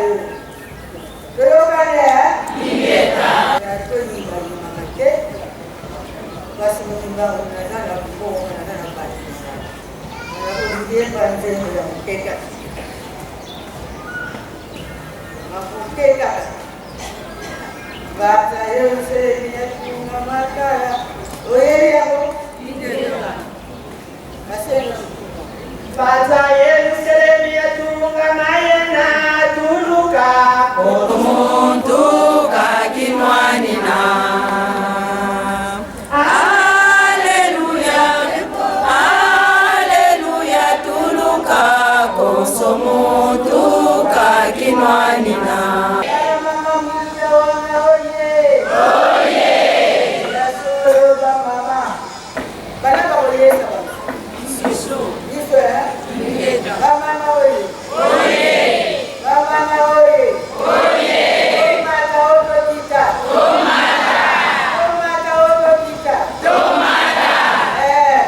yo. Toyokani eh? Ingeta. Toyimbayimaka te. Kasi mokimbangu naza na mbongo naza na bato. Nakoyemba nzembo ya moke kaka. Makoke kaka. Bata Yerusalemi ya tunga makala. Oyebi yango? Ingeta. Bata Yerusalemi ya tunga mayena tuluka. Omuntu kakimwanina. Aleluya, aleluya, tuluka kosomuntu kakimwanina. Mama mwinda wana oye. Oye. Nasolo ba mama. Bana bakoyesa ba. Biso. Biso eh? Ba mama oye. Oye. Ba mama oye. Oye. Tomata otokita. Tomata. Tomata otokita. Tomata. Eh.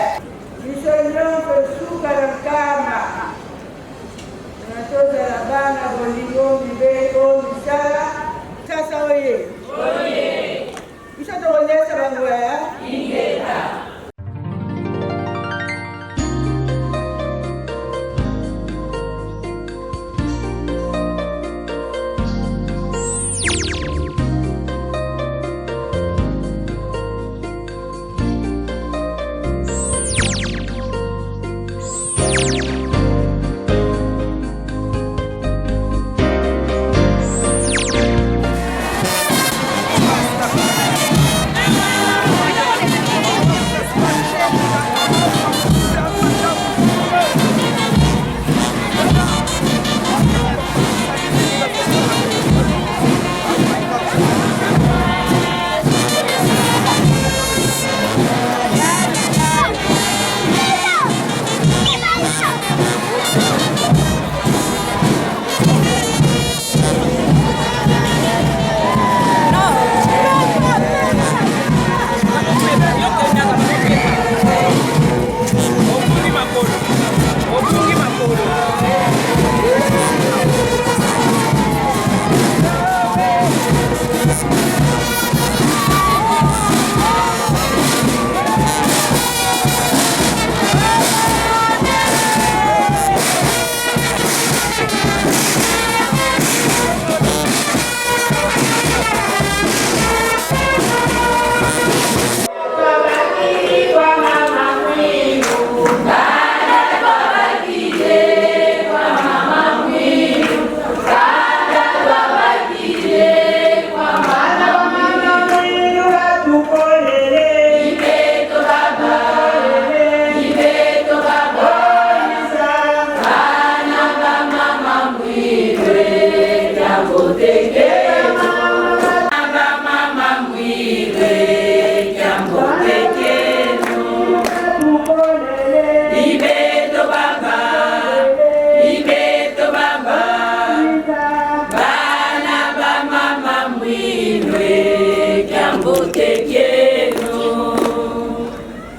Biso nyonso suka na nkama. Natozala bana bolingo mibeko misala. Sasa oye. Oye. Biso tokonyesa bango eh? Ingeta.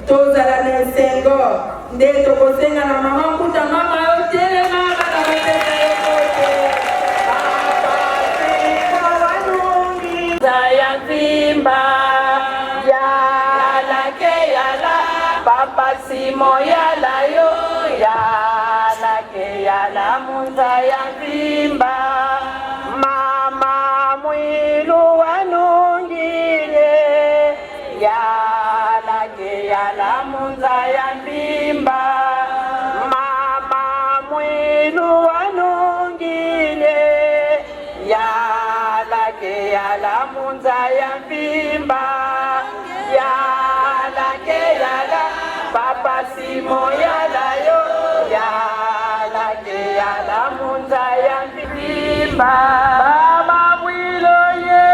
Tozala na esengo nde tokosenga na mama Mbuta mama yo telema bana bapesa yo mbote. Papa Simba Wanungi ya Nzimba yala ke yala Papa Simo yala yo yala ke yala Munza ya Nzimba mama Mwilu Wanungile yala ke yala Munza ya Nzimba mama Mwilu Wanungile yala ke yala Munza ya Nzimba yala ke yala Papa Simo yala yo yala ke yala Munza ya Nzimba Mama Mwilo ye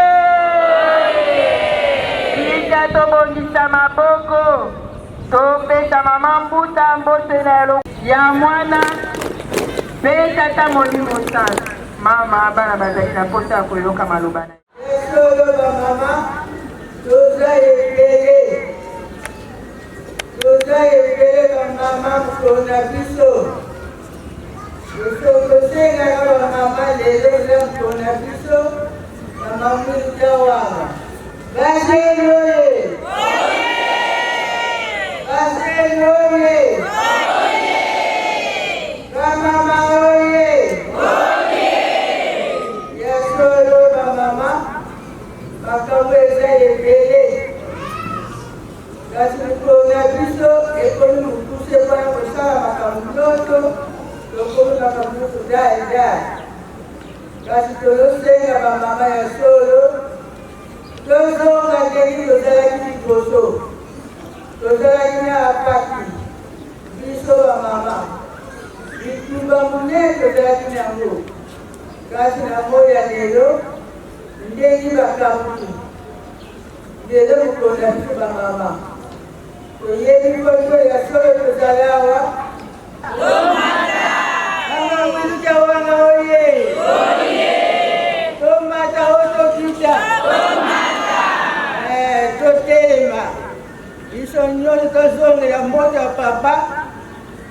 tika tobongisa maboko topesa mama Mbuta mbote na elongo ya mwana mpe tata Molimo Santu. Mama, bana bazali na mposa ya koyoka maloba na Solo ba mama toza ebele, toza ebele ba mama mokolo na biso. Tosengaka bamama lelo eza mokolo na biso, mama Mwilita Wanga. Baseli oye! Baseli oye! Bamama oye! Ya solo bamama, makambo eza ebele. Kasi mikolo na biso ekomi mokuse mpo na kosala makambo nyonso, tokomi makambo nyonso dai dai. Kasi tozosenga bamama ya solo tozonga ndenge tozalaki liboso. Tozalaki na apaki biso bamama, bitumba monene tozalaki na yango, kasi na moi ya lelo ndenge bakamwi Lelo mokolo na biso ba mama, toyebi poto ya solo tozali awa. Tomata! Mama Mwiluka wana oye! Tomata o tokita! Tomata! Eh, totelema biso nyonso tozongela mboto ya papa.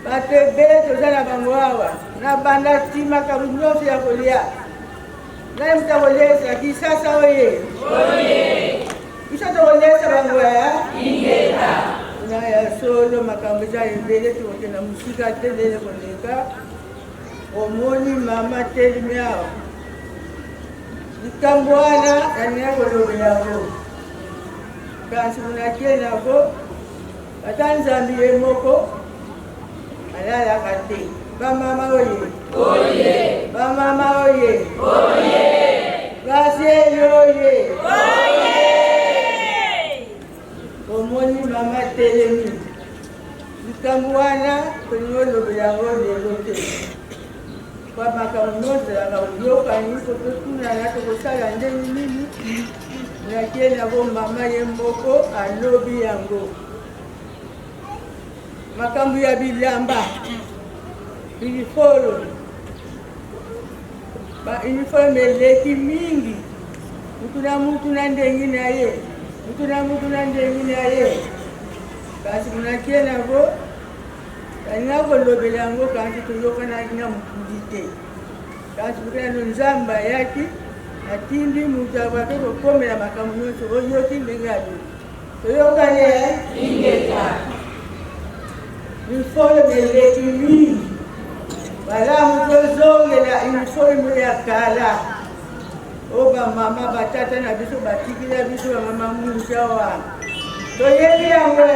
Bato ebele toza na bango awa na banda ti makambo nyonso ya kolia. Nani moto akolesa Kisasa oye? Biso tokolesa bango ya na ya solo. Makambo eza ebele, tokokenda mosika te ndenge koleka. Omoni mama telemi awa, likambo wana nalingi kolobela yango, kasi monake nako ata Nzambe ye moko alalaka te. Bamama oye! Bamama oye! Baseli oye! Omoni mama telemi, likambo wana tolingi olobela yango lelo te, kwa makambo nyonso ezalaka koyokani po totunana tokosala ndenge nini. Nakie nako mama ye moko alobi yango. Makambo ya bilamba, uniforme, ba uniforme eleki mingi, mutu na mutu na ndenge na ye, mutu na mutu na ndenge na ye. Kasi munakie nango balinga kolobela yango, kasi toyokanaki na mokili te. Kasi nano Nzambe ayaki, atindi moto akoki kokomela makambo nyonso. Oyoki ndenge alobi, toyokani ingeta. Uniforme eleki mingi, malamu tozongela uniforme ya kala oyo bamama batata na biso batikila biso. Bamama Musa wana toyebi yango,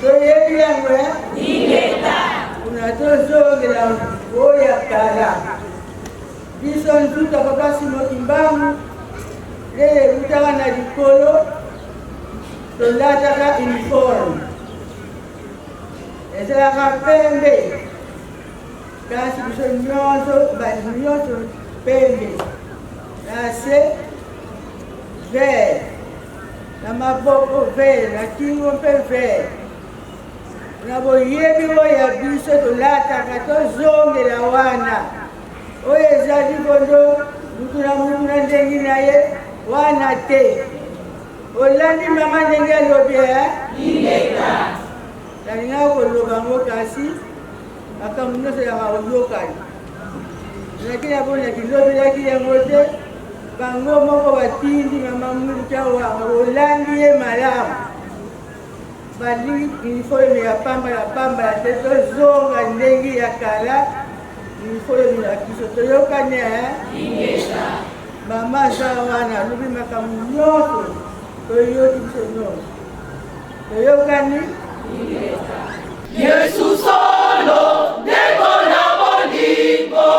toyebi yango. Kuna tozongela oyo ya kala. Biso nzuta papa Simo Kimbangu lele eutaka na likolo, tolataka uniforme ezalaka pembe, kasi biso nyonso bato nyonso pembe na se, vert na maboko, vert na kingo mpe vert. Na boyebi oyo ya biso tolataka, tozongela wana. Oyo ezali bondo mutu na mutu na ndenge na ye wana te. Olandi mama ndenge alobi? Nalingaka koloba yango, kasi makambo nyonso yaka koyokani. Naki na bona kilobelaki yango te, bango moko batindi mama Mwilika Wanga. Olandi ye malamu, balingi uniforme ya pamba ya pamba ya te. Tozonga ndenge ya kala, uniforme na biso. Toyokani? Mama aza wana, alobi makambo nyonso, toyoki biso nyonso, toyokani. Yesu solo ndeko na bolingo,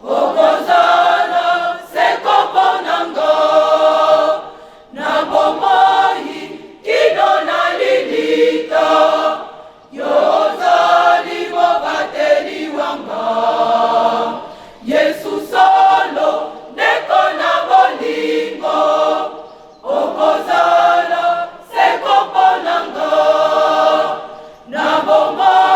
okozala seko mpo na nga na bomoi kino na lilita. Yo ozali mobateli wanga. Yesu solo ndeko na bolingo, okozala seko mpo na nga na bomoi.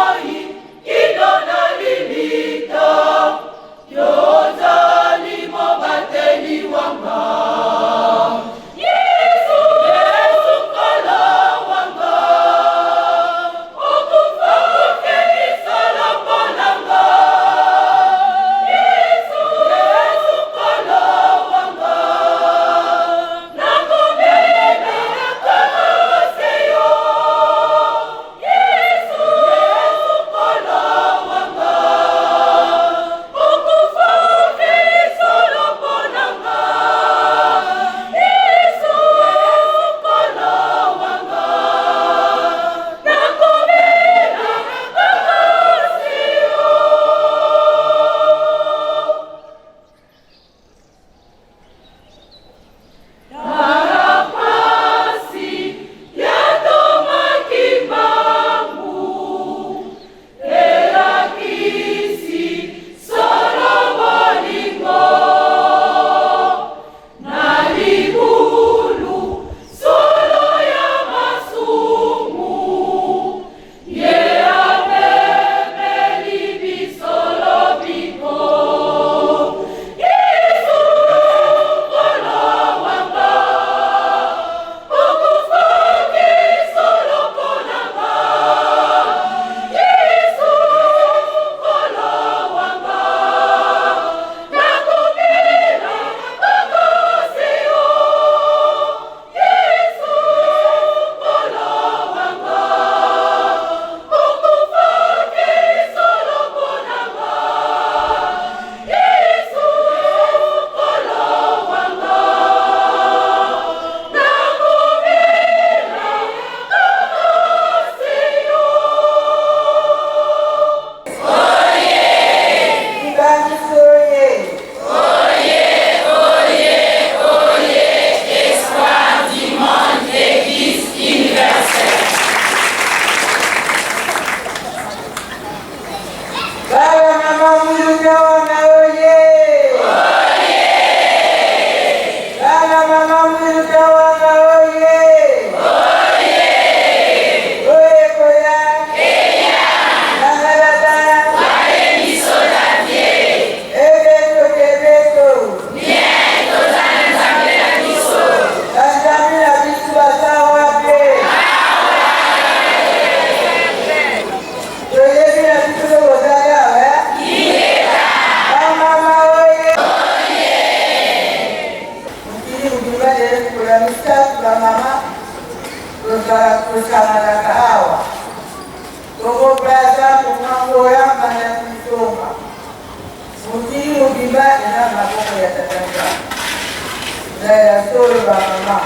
solo bamama,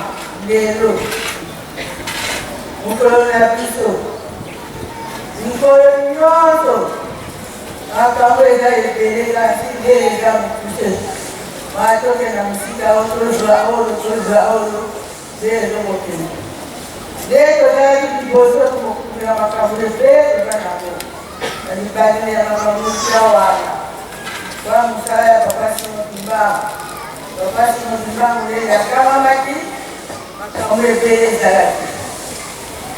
lelo mokolo na biso, mikolo nyonso makambo eza ebele, kasi nde eza mokuse. Matokenda mosika, tozwa oyo, tozwa oyo, nde ezokokende. Nde tozalaki liboso komokumela makambo ebele, toza nango na libandeli ya makambo mosika wana kwa mosala ya Papa Simon Kimbangu. Papa Simon Kimbangu nde yakamamaki, makambo ebele ezalaki,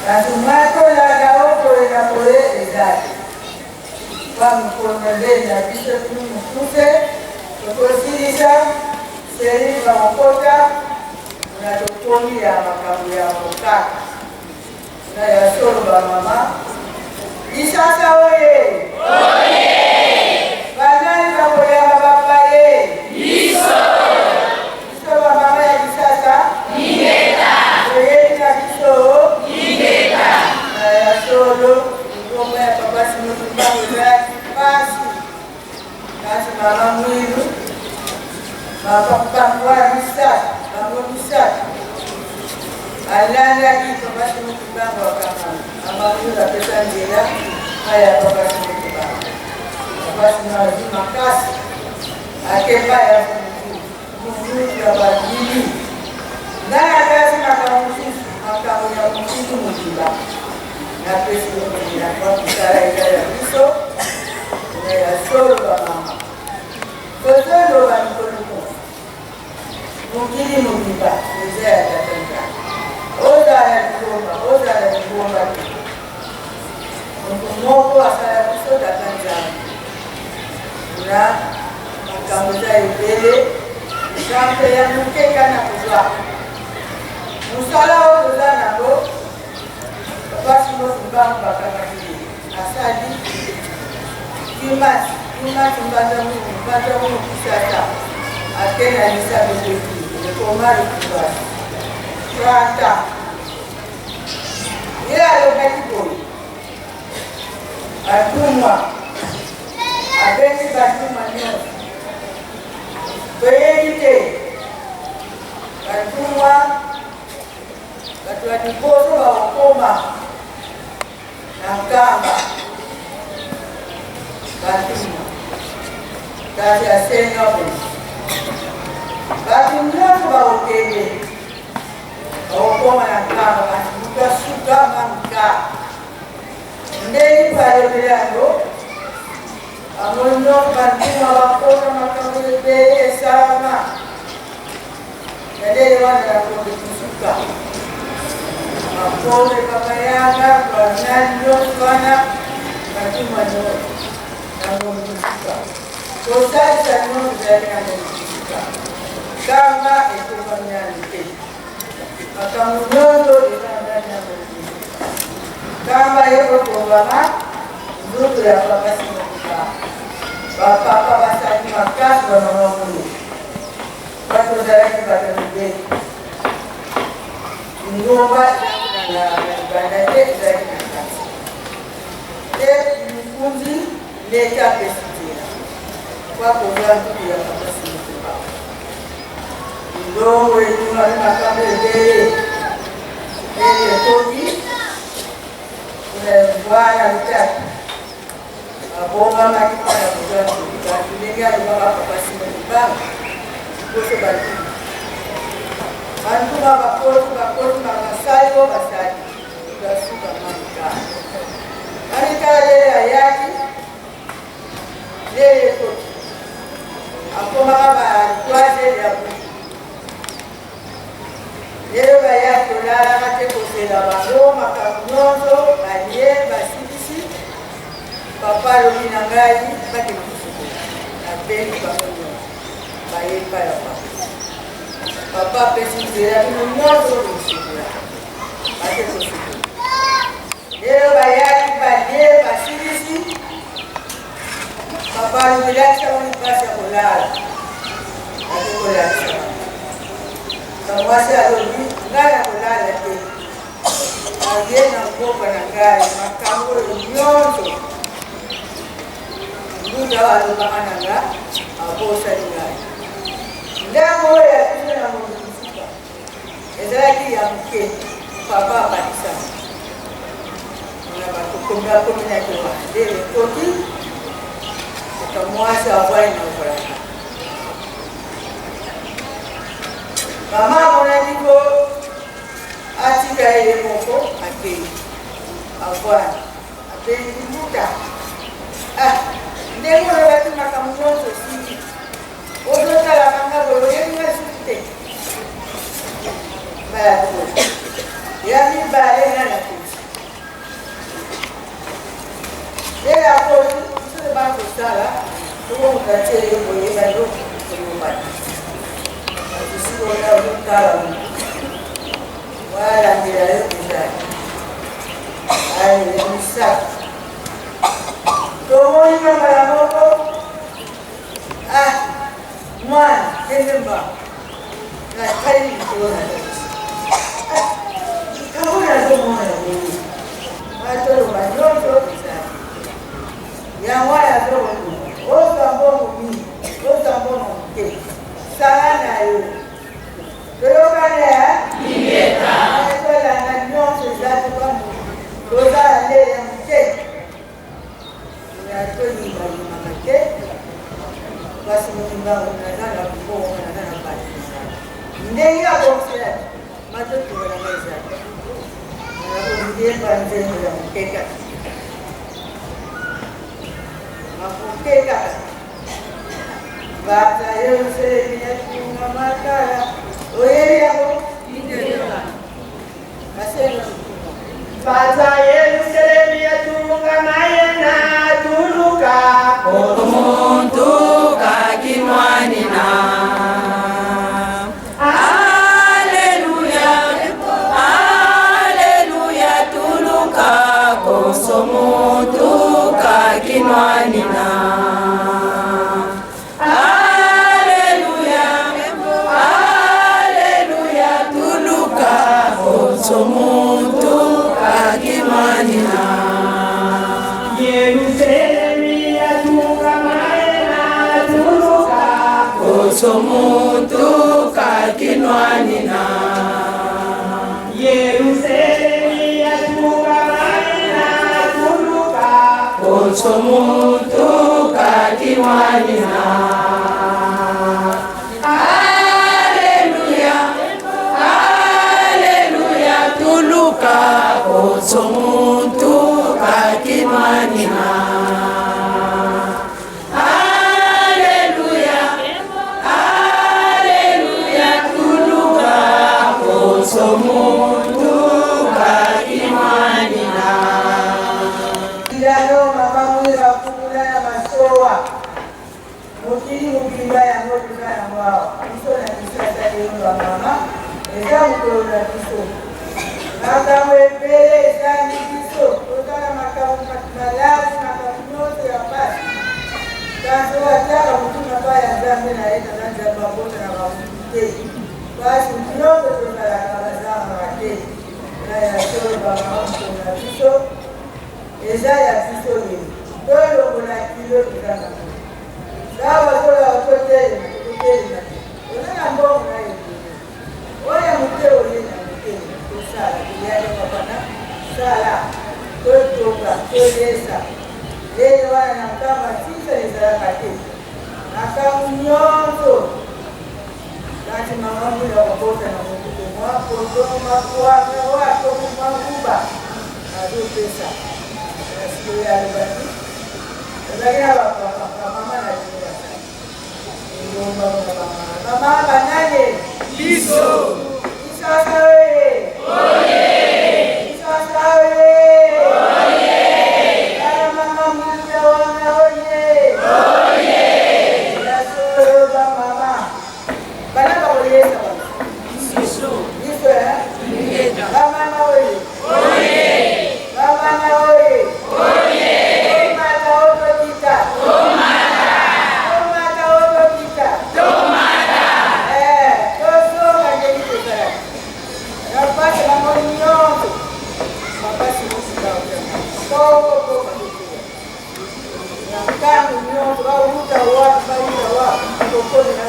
kasi matolanda o boye na boye ezali kwa mokolo nde na biso tunu mokuse. Tokosilisa seri bakokota na tokomi ya makambo ya kokata na ya solo. Bamama, Kisasa oye! Banani bakoyamba bapaye? Biso bamama ya Kisasa toyebi na biso na ya solo. Ngomba ya Papa Simon Kimbangu ezalaki mpasi, kasi mama Mwilu, bango ya misato, bango misato alandaki Papa Simon Kimbangu. Akangama, mama Mwilu apesa nzela aya Papa Simon Kimbangu. Papa Simon azwi makasi, akepa ya mvuluku ya babili. Ngai akasi makambo mosusu, makambo ya mosusu mobimba napesi yo na kwa mosala eza ya biso na ya solo. Bamama, tozoloba mikolo nyonso, mokili mobimba eza ya Tata Nzambe. Ozala lingomba, ozala lingomba te, moto moko asala biso, Tata Nzambe. Na makambo eza ebele, exemple ya moke kana kozwa mosala oyo toza nango. Papa Simon Kimbangu bakangaki ye, asali kimati kimati, mbanza mungu, mbanza mungu, Kisasa, ake na lisa bebeki ekoma lukubasi 30. Ye alobaki boye, batumwa, abengi batumwa nyonso. Toyebi te batumwa, bato ya liboso bakokoma na Nkamba, batumwa. Kasi asenga boye, bato nyonso bakokende, bakokoma na Nkamba, kasi moto asuka mamuka. Ndenge balobeli yango, bango nyonso batumwa bakota, makambo ebele esalama. Ndele wana ya kombe kusuka bakome babayanga banani nyonso wana, batumwa nyonso na ngombe kusuka, kosalisa nyonso ezalaki na ngombe kusuka. Kamba ekokami nanu te, makambo nyonso eza na ndani ya ngombe kusuka. Kamba ekokongama nzoto ya Papa Simon Kimbangu. Bapapa basali makasi. Bamama moyo, bato ozalaki bato ya mibeko, ngomba na libanda te, ezalaki na kati te. Mikunzi ndenge apesi nzela kwa kozwa ntuku ya Papa Simon Kimbangu, ndongo etungami, makambo ebele. Ndenge ekoki wana lutatu babongamaki mpona kozwa ntuku, kasi ndenge alobaka Papa Simon Kimbangu liboso, bantuku bantuma bakoti, bakoti, basali oyo basali, basuka mamika mamika. Lele ayaki, lele ekoti, akomaka ba 3 heures ya butu. Lelo bayaki, tolalaka te kozela bango, makambo nyonso balie, basilisi. Papa alobi na ngai bakende kosukola. Nabengi bango nyonso, bayeba ya papa. Papa apesi nzela, bino nyonso kosukola, bake kosukola. Lelo bayaki, balie, basilisi. Papa alobi, lakisa bango mpasi ya kolala. Ake kolakisa bango. Mwasi alobi, ngai ya kolala te, aye na mboka na ngai, makambo oyo nyonso nduta oyo alobaka na nga, abosani ngai. Ndako oyo ya biso na moto mosuka. Ezalaki ya moke, papa abakisaki na bato komi akomi na kewa nde ekoki eka mwasi avwani na okolaka. Mama amonaki ko atika ye moko akei avwani abengi mbuta. Ah, ndenge olobaki makambo nyonso esili, ozotala nga boye, oyebi nga susu te. Mbala ya mibale nga na koti nde ya koti biso bana kosala tokomoka tie ye boye baloko kolobana esikola ozotala walandela yo ezali aye misato tomoni nga mbala moko. Ah, mwana kende mbangu, natali likolo na likambo nazomona boye, batoloba nyonso ezali yango wana azokotuna ozwa mbongo mingi, ozwa mbongo moke, sala na yo toyokani tolanda nyonso eza tokambo tozala nde ya moke toyimbayimaka te kasi mobimba naza na mbongo, naza na bato ndenge abongiselaki matotokolanga ezali nakoyemba nzembo ya moke kaka mamoke kaka bata Yerusalemi yatunga makala oyebi yango basenga. Bata Yerusalemi yatunga mayena tuluka. Omuntu kakimwanina. Aleluya, aleluya, tuluka konso muntu kakimwanina. Aleluya, aleluya, tuluka konso muntu kakimwanina. Yerusalemi yatunga mayena tuluka. Konso muntu kakinwanina. Yerusalemi yatunga mayena tuluka. Konso muntu kakinwanina. Aleluya, aleluya, tuluka konso muntu kakinwanina. Aleluya, aleluya, tuluka konso muntu kakimwanina. Ilano mama mwira kukula na masowa mokili mobimba yango toza yango awa biso na biso asali yo bamama eza mokolo na biso makambo ebele ezangi biso toza na makambo malamu makambo nyonso ya pasi kasi oyo ataka motuna pa ya Nzambe na ye tata Nzambe abota na bamutu te pasi nyonso tozalaka bazangaka te na ya solo bamama mokolo na biso eza ya biso lelo tolongola kilo toza nango sawa tola totelema totelema te oza na mbongo na ebele oyo moke oye na moke tosala toyali papana sala totonga tolesa lelo wana na nkamba tisa ezalaka te makambo nyonso kasi mama mbula kobota na motuku mwa kozonga kwanga wato mwa nguba azopesa sikoyo alobaki ezalaki na bamama na bino basali elomba na bamama mama banane Biso. Kisasa oye! Kisasa oye! Bana mama mbula wana oye! Ya solo bamama bana bakoyesa bango Biso. biso eh? Bamama oye! Bamama oye! Tomata otokita! Tomata otokita! Eh, tozonga ndenge tozalaki na pasi bango nyonso bapasi mosika koko koko na ntango nyonso bauta wapi bauta wapi tokomi na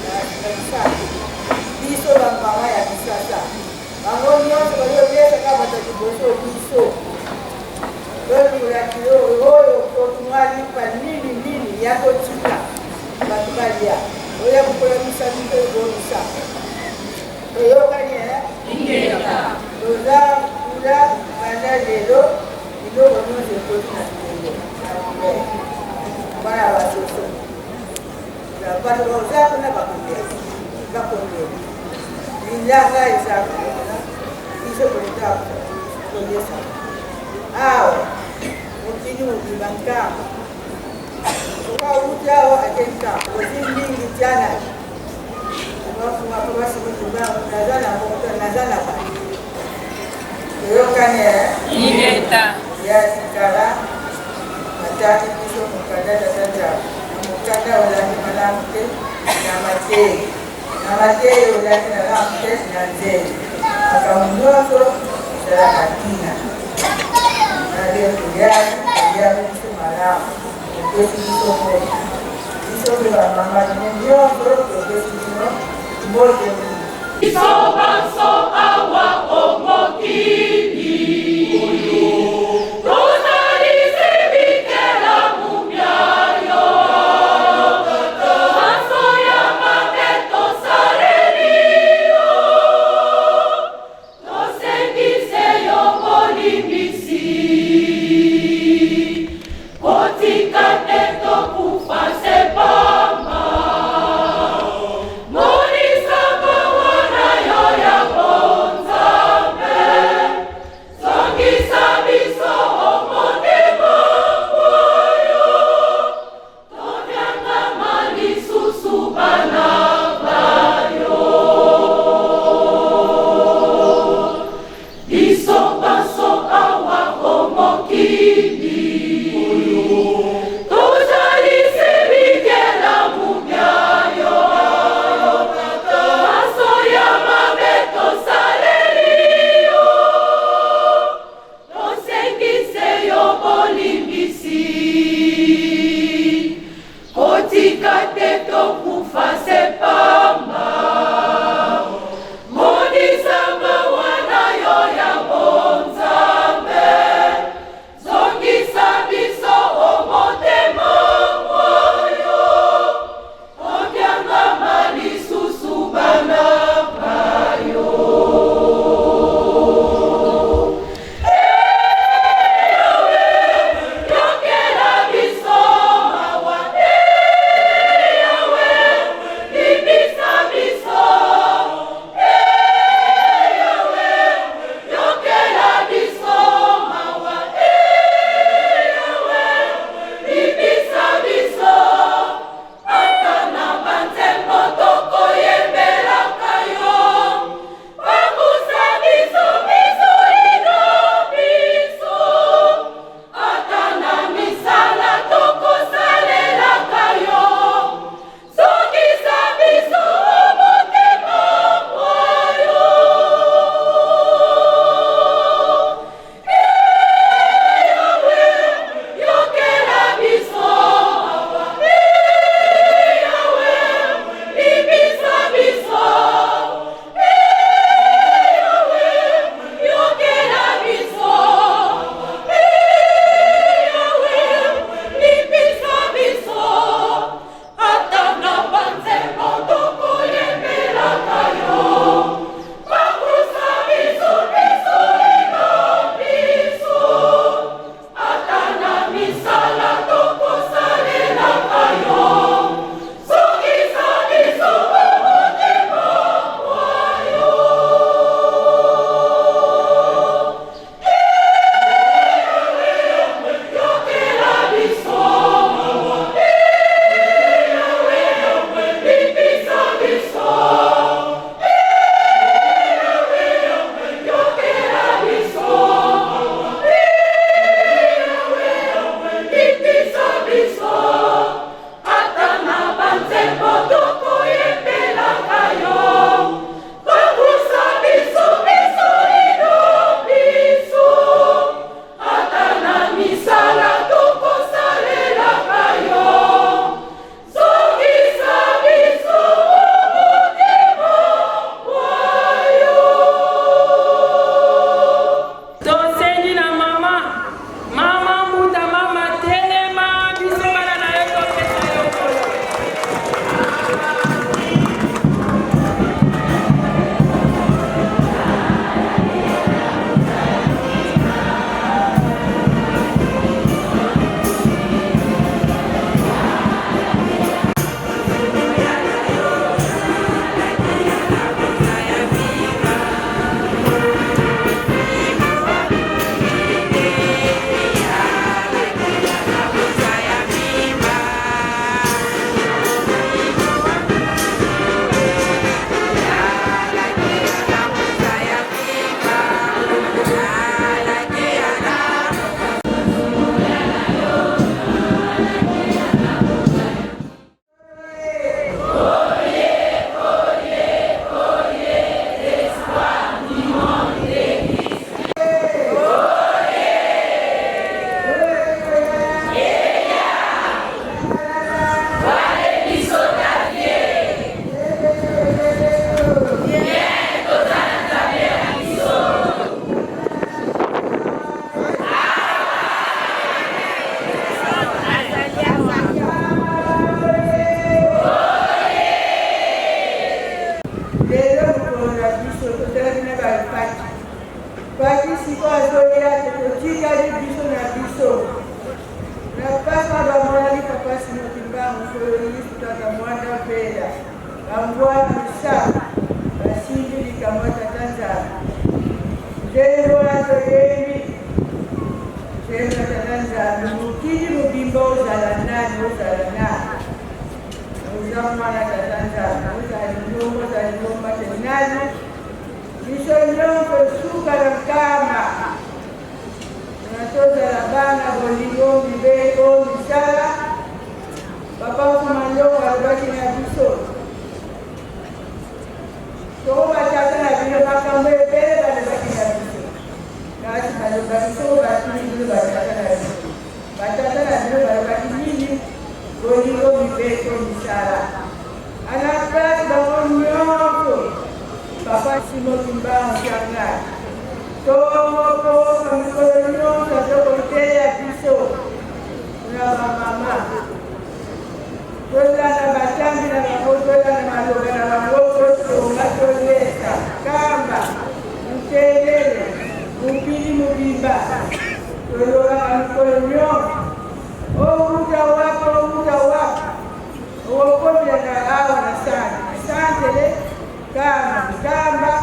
na bisasa biso bamama ya bisasa. Liboso biso tolula biloko oyo mwa lipa nini nini ya kotika bato balia, oya mokolo misato mpe ebongisa. Toyokani e? Toza kula banda lelo, biloko nyonso ekoti na bilenge na couleur wana basoso. Bato baza kuna bakolia, bakolia bilanga eza kuna, biso koleka koliesa awa mokili mobimba. Nkamba okauti awa ake nkamba ozi mingi tiana bafunga mpo basimutuba naza na moto, naza na bato. Toyokani? Ingeta. Ya sikala batangi biso mokanda tata Nzambe na mokanda olandi malamu te na mateyi, na mateyi olandi malamu te na nzela. Makambo nyonso ezalaka ntina nade toyaki toyaki biso malamu, topesi biso mbote, biso mpe bamama bino nyonso topesi bino mbote mingi. Biso banso awa o mokili tozali se bikelamu bya yo, manso ya mabe tosaleli yo, tosengi se yo bolimbisi, kotika te tokufa se pamba, monisa mawa na yo ya bonzambe. Bambwa misato basimbi likambo ya Tata Nzambe. Nzembo wana toyembi, nzembo ya Tata Nzambe, mokili mobimba ozala nani, ozala nani, oza mwana Tata Nzambe, ozala lingomba, ozala lingomba te nani, biso nyonso suka na nkamba na tozala bana bolingo mibeko misala. Papa Mfuma alobaki na biso, soko batata na bino makambo ebele balobaki na biso, kasi balobaki soko batuni bino batata na biso, batata na bino balobaki nini? Bolingo mibeko misala. Ana place bango nyonso, Papa Simon Kimbangu Kiangani tongo pokwa mikolo nyonso azokoteya biso na bamama, tolanda batambi na bango, tolanda maloba na bango, totonga, tolesa kamba motelele mokili mobimba. Tolobaka mikolo nyonso, outa wapi, outa wapi, okokomela na awa na sante santele kamba kamba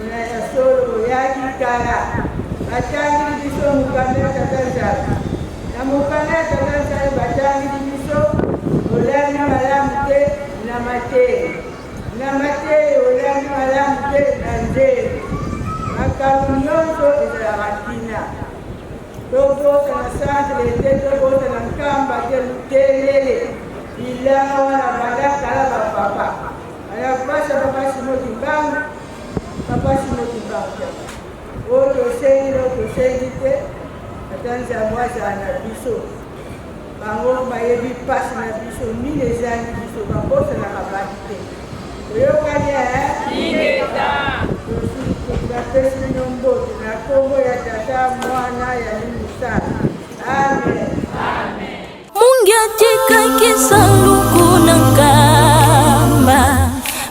ya solo. Oyaki kala, batangili biso mokanda ya Tata Nzambe. Na mokanda ya Tata Nzambe batangili biso, olandi malamu te na mateyo, na mateyo olandi malamu te na nzembo. Makambo nyonso ezalaka ntina. Tobosana centre te, tobosana Nkamba te, Lutelele bilanga wana banda kala bapapa alapasa. Papa Simon Kimbangu, Papa Simon Kimbangu, oyo tosengi oyo tosengi te, ata Nzambe azala na biso. Bango bayebi mpasi na biso, nini ezangi biso, babosanaka bato te. Toyokani? Bapesi bino mbote na nkombo ya Tata, Mwana ya Limusala. Amen. Mungi atikaki sanduku na Nkamba,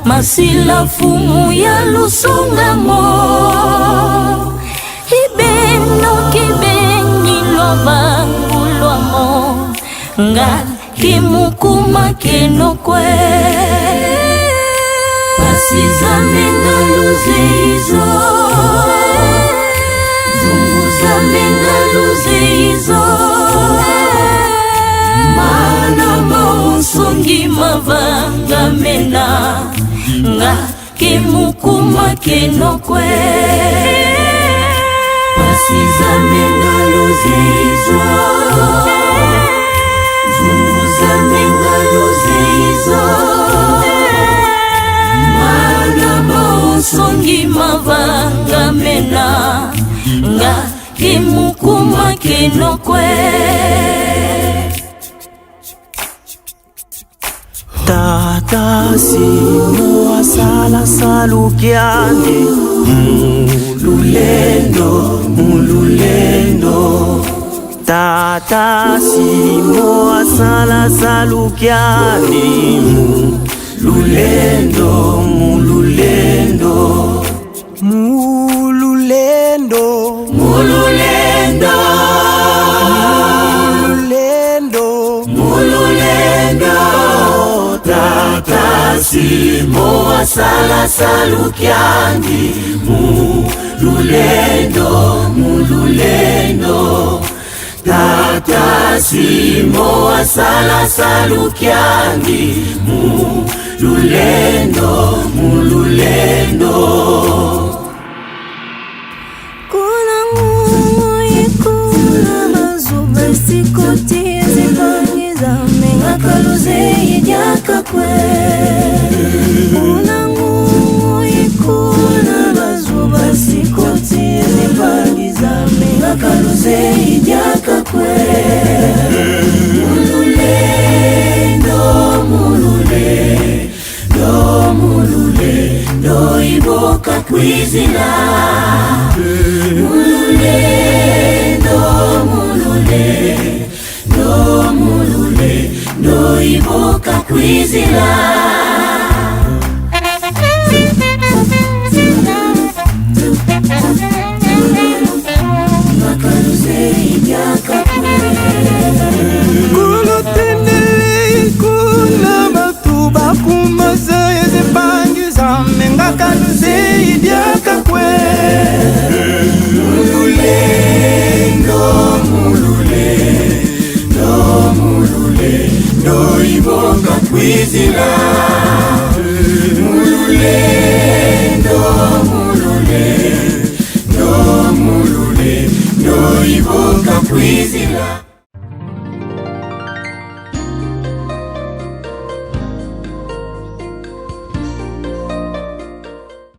masila fumu ya lusungamo ibeno kibeni lwa bangu lwamo nga kimukuma kenokwe pasizamenga luzeizo zunguzamenga luzeizo mana mausongi mavanga mena nga kimukuma kenokwe pasizamenga luzeizo zunguzamenga luzeizo mana mausongi mavanga mena nga kimukuma kenokwe. Tata Simo asala salukiane mululendo mululendo. Tata Simo asala salukiane mululendo mululendo mululendo mululendo mululendo mululendo. Tata Simo asala salukiani mululendo mululendo. Tata Simo asala salukiani mululendo mululendo. Kuna ngungu ikuna mazuba sikoti zipangiza mengakaluze yediakakwe. Kuna ngungu ikuna mazuba sikoti zipangiza mengakaluze yediakakwe. Mululendo mululendo mululendo iboka kwizila. Mululendo mululendo mululendo iboka kwizila. Kulutendele kuna batu bakumaki. Ndoiboka kwizila.